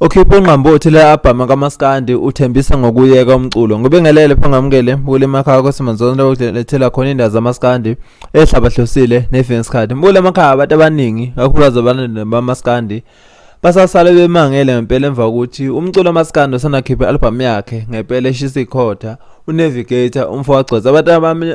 Ukhipha ungqambothi le album kaMaskandi uthembisa ngokuyeka umculo. Ngibingelele phangamukele mbukele emakhaya kwasemanzona lokulethela khona indaba zamaskandi ehlabahlosile nefinsikhathi. Mbukele emakhaya abantu abaningi kakhulukazi abalandeli bamaskandi basasale bemangele ngempela emva kokuthi umculo wamaskandi osanakhipha i-album yakhe ngempela eshisa ikhotha uNavigator umfo wagcoza abantu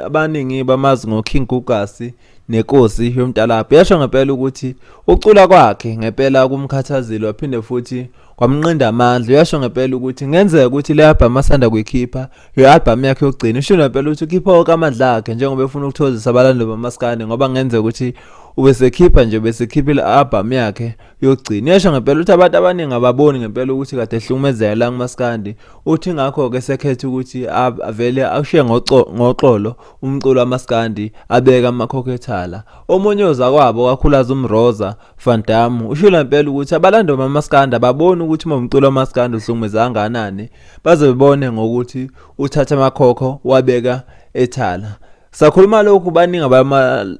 abaningi bamazi ngoKing Gugasi nenkosi yomntalabho yasho ngempela ukuthi ucula kwakhe ngempela kumkhathazile waphinde futhi kwamnqinda amandla. Uyasho ngempela ukuthi ngenzeka ukuthi le album asanda kuyikhipha i-album yakhe yokugcina. Usho ngempela ukuthi ukhipha wonke amandla akhe njengoba efuna ukuthokozisa abalandeli bamaskandi, ngoba kungenzeka ukuthi ubesekhipha nje besekhipha ile-album yakhe yokugcina. Uyasho ngempela ukuthi abantu abaningi ababoni ngempela ukuthi kade ehlukumezeka la kumaskandi. Uthi ngakho-ke sekhetha ukuthi avele ashiye ngoxolo umculo wamaskandi abeke amakhokhethala. Omunye ozakwabo kakhulukazi uMroza Van Damme ushilo ngempela ukuthi abalandeli bamaskandi ababoni ukuthi uma umculo wamaskandi uhlukumeza kangakanani, baze bebone ngokuthi uthatha amakhokho wabeka ethala. Sakhuluma lokhu baningi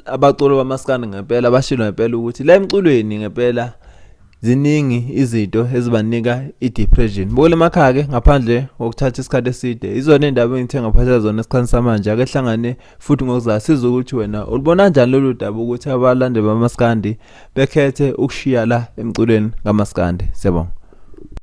abaculi bamaskandi ngempela bashilo ngempela ukuthi la emculweni ngempela ziningi izinto ezibanika i-depression. Bukela emakhaya-ke ngaphandle kokuthatha isikhathi eside. Izona iy'ndaba engithe ngaphathela zona esikhathini samanje. Ake hlangane futhi ngokuzayo sizwe ukuthi wena ulubona kanjani lolu daba ukuthi abalandeli bamaskandi bekhethe ukushiya la emculweni kamaskandi. Siyabonga.